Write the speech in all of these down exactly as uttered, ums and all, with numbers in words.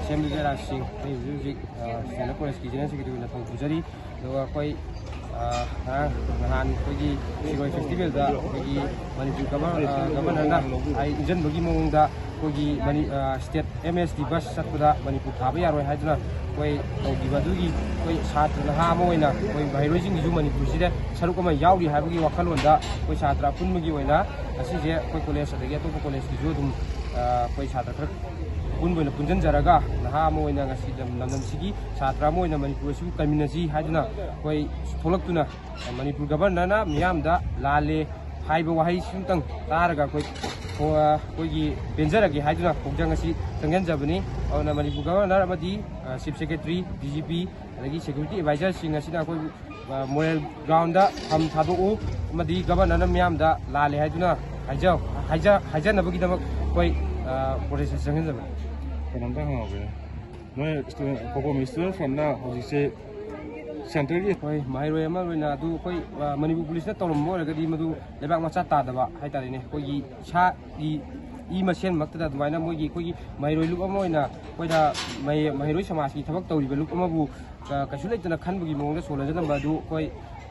ꯁꯦꯝꯕꯤꯕ ꯔꯥꯖ ꯁꯤꯡ, ꯑꯩ ꯍꯧꯖꯤꯛ ꯍꯧꯖꯤꯛ ꯏꯁꯇꯦꯟꯗꯔ ꯀꯣꯂꯦꯖꯀꯤ ꯖꯦꯅꯔꯦꯜ ꯁꯦꯀ꯭ꯔꯦꯇꯔꯤ ꯑꯣꯏꯅ ꯊꯧ ꯄꯨꯖꯔꯤ꯫ ꯑꯗꯨꯒ ꯑꯩꯈꯣꯏ ꯉꯔꯥꯡ ꯅꯍꯥꯟ ꯑꯩꯈꯣꯏꯒꯤ ꯁꯤꯔꯣꯏ ꯐꯦꯁꯇꯤꯚꯦꯜꯗ ꯑꯩꯈꯣꯏꯒꯤ ꯃꯅꯤꯄꯨꯔ ꯒꯚꯔ-, ꯑ, ꯒꯚꯔꯅꯔꯅ ꯍꯥꯏ ꯏꯟꯖꯟꯕꯒꯤ ꯃꯑꯣꯡꯗ ꯑꯩꯈꯣꯏꯒꯤ ꯃꯅꯤ-, ꯑ, ꯁ꯭ꯇꯦꯠ ꯑꯦꯝ ꯑꯦꯁ ꯇꯤ ꯕꯁ ꯆꯠꯄꯗ ꯃꯅꯤꯄꯨꯔ ꯊꯥꯕ ꯌꯥꯔꯣꯏ ꯍꯥꯏꯗꯨꯅ ꯑꯩꯈꯣꯏ ꯇꯧꯈꯤꯕ ꯑꯗꯨꯒꯤ ꯑꯩꯈꯣꯏ ꯁꯥꯇ꯭ꯔ ꯅꯍꯥ ꯑꯃ ꯑꯣꯏꯅ ꯑꯩꯈꯣꯏ ꯃꯍꯩꯔꯣꯏꯁꯤꯡꯒꯤꯁꯨ ꯃꯅꯤꯄꯨꯔꯁꯤꯗ ꯁꯔꯨꯛ ꯑꯃ ꯌꯥꯎꯔꯤ ꯍꯥꯏꯕꯒꯤ ꯋꯥꯈꯜꯂꯣꯟꯗ ꯑꯩꯈꯣꯏ ꯁꯥꯇ꯭ꯔ ꯑꯄꯨꯟꯕꯒꯤ ꯑꯣꯏꯅ ꯉꯁꯤꯁꯦ ꯑꯩꯈꯣꯏ ꯀꯣꯂꯦꯖ ꯑꯗꯒꯤ ꯑꯇꯣꯞꯄ ꯀꯣꯂꯦꯖꯀꯤꯁꯨ ꯑꯗꯨꯝ, ꯑ, ꯑꯩꯈꯣꯏ ꯁꯥꯇ꯭ꯔ ꯈꯔ ꯑꯄꯨꯟꯕ ꯑꯣꯏꯅ ꯄꯨꯟꯁꯤꯟꯖꯔꯒ ꯅꯍꯥ ꯑꯃ ꯑꯣꯏꯅ ꯉꯁꯤ ꯂꯝ-, ꯂꯝꯗꯝꯁꯤꯒꯤ ꯁꯥꯇ꯭ꯔ ꯑꯃ ꯑꯣꯏꯅ ꯃꯅꯤꯄꯨꯔ ꯑꯁꯤꯕꯨ ꯀꯟꯃꯤꯟꯅꯁꯤ ꯍꯥꯏꯗꯨꯅ ꯑꯩꯈꯣꯏ ꯊꯣꯛꯂꯛꯇꯨꯅ ꯃꯅꯤꯄꯨꯔ ꯒꯚꯔꯅꯔꯅ ꯃꯤꯌꯥꯝꯗ ꯂꯥꯜꯂꯦ ꯍꯥꯏꯕ ꯋꯥꯍꯩꯁꯤꯃꯇꯪ ꯇꯥꯔꯒ ꯑꯩꯈꯣꯏ ꯈꯣ-, ꯑꯩꯈꯣꯏꯒꯤ ꯄꯦꯟꯖꯔꯒꯦ ꯍꯥꯏꯗꯨꯅ ꯈꯣꯡꯖꯪ ꯑꯁꯤ ꯆꯪꯁꯤꯟꯖꯕꯅꯤ꯫ ꯑꯗꯨꯅ ꯃꯅꯤꯄꯨꯔ ꯒꯚꯔꯅꯔ ꯑꯃꯗꯤ, ꯑ, chief secretary, D G P, ꯑꯗꯒꯤ ꯁꯦꯀ꯭ꯌꯨꯔꯤꯇꯤ ꯑꯦꯗꯚꯥꯏꯖꯔꯁꯤꯡ ꯑꯁꯤꯅ ꯑꯩꯈꯣꯏꯕꯨ, ꯑ, ꯃꯣꯔꯦꯜ ꯒ꯭ꯔꯥꯎꯟꯗ ꯐꯝ ꯊꯥꯗꯣꯛꯎ ꯑꯃꯗꯤ ꯒꯚꯔꯅꯔꯅ ꯃꯤꯌꯥꯝꯗ ꯂꯥꯜꯂꯦ ꯍꯥꯏꯗꯨꯅ ꯍꯥꯏꯖ-, ꯍꯥꯏꯖ-, ꯍꯥꯏꯖꯅꯕꯒꯤꯗꯃꯛ ꯑꯩꯈꯣꯏ, ꯑ, ꯄ꯭ꯔꯣꯇꯦꯁꯇ ꯆꯪꯁꯤꯟꯖꯕꯅꯤ꯫ ꯀꯩꯅꯣꯝꯇ ꯍꯪꯍꯧꯒꯦ꯫ ꯅꯣꯏ ꯁ꯭ꯇꯨꯗꯦꯟ, ꯀꯣꯀꯣꯃꯤ ꯁ꯭ꯇꯨꯗꯦꯟ ꯐ꯭ꯔꯟꯠꯅ ꯍꯧꯖꯤꯛꯁꯦ ꯁꯦꯟꯇꯔꯒꯤ ꯍꯣꯏ, ꯃꯍꯩꯔꯣꯏ ꯑꯃ ꯑꯣꯏꯅ ꯑꯗꯨ ꯑꯩꯈꯣꯏ, ꯑ, ꯃꯅꯤꯄꯨꯔ ꯄꯨꯂꯤꯁꯅ ꯇꯧꯔꯝꯕ ꯑꯣꯏꯔꯒꯗꯤ ꯃꯗꯨ ꯂꯩꯕꯥꯛ ꯃꯆꯥ ꯇꯥꯗꯕ ꯍꯥꯏꯇꯥꯔꯦꯅꯦ꯫ ꯑꯩꯈꯣꯏꯒꯤ ꯏꯁꯥꯒꯤ ꯏ ꯃꯁꯦꯟꯃꯛꯇꯗ ꯑꯗꯨꯃꯥꯏꯅ ꯃꯣꯏꯒꯤ, ꯑꯩꯈꯣꯏꯒꯤ ꯃꯍꯩꯔꯣꯏ ꯂꯨꯞ ꯑꯃ ꯑꯣꯏꯅ ꯑꯩꯈꯣꯏꯗ ꯃꯍꯩ-, ꯃꯍꯩꯔꯣꯏ ꯁꯃꯥꯖꯀꯤ ꯊꯕꯛ ꯇꯧꯔꯤꯕ ꯂꯨꯞ ꯑꯃꯕꯨ, ꯑ, ꯀꯩꯁꯨ ꯂꯩꯇꯅ ꯈꯟꯕꯒꯤ ꯃꯑꯣꯡꯗ ꯁꯣꯟꯅꯖꯜꯂꯝꯕ ꯑꯗꯨ ꯑꯩꯈꯣꯏ,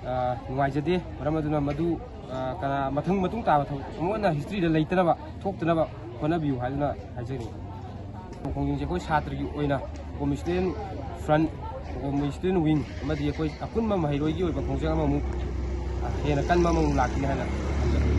ꯑ, ꯅꯨꯡꯉꯥꯏꯖꯗꯦ꯫ ꯃꯔꯝ ꯑꯗꯨꯅ ꯃꯗꯨ, ꯑ, ꯀꯅꯥ ꯃꯊꯪ ꯃꯇꯨꯡ ꯇꯥꯕ ꯊꯕꯛ ꯑꯃꯨꯛ ꯍꯟꯅ ꯍꯤꯁꯇ꯭ꯔꯤꯗ ꯂꯩꯇꯅꯕ, ꯊꯣꯛꯇꯅꯕ ꯍꯣꯠꯅꯕꯤꯌꯨ ꯍꯥꯏꯗꯨꯅ ꯍꯥꯏꯖꯔꯤ꯫ ꯈꯣꯡꯖꯪꯁꯦ ꯑꯩꯈꯣꯏ ꯁꯥꯇ꯭ꯔꯒꯤ ꯑꯣꯏꯅ ꯀꯣꯀꯣꯃꯤ ꯁ꯭ꯇꯨꯗꯦꯟ ꯐ꯭ꯔꯟꯠ, ꯀꯣꯀꯣꯃꯤ ꯁ꯭ꯇꯨꯗꯦꯟ ꯋꯤꯡ ꯑꯃꯗꯤ ꯑꯩꯈꯣꯏ ꯑꯄꯨꯟꯕ ꯃꯍꯩꯔꯣꯏꯒꯤ ꯑꯣꯏꯕ ꯈꯣꯡꯖꯪ ꯑꯃꯃꯨꯛ, ꯑ, ꯍꯦꯟꯅ ꯀꯟꯕ ꯑꯃꯃꯨꯛ ꯂꯥꯛꯈꯤꯅꯤ ꯍꯥꯏꯅ ꯊꯝꯖꯒꯦ꯫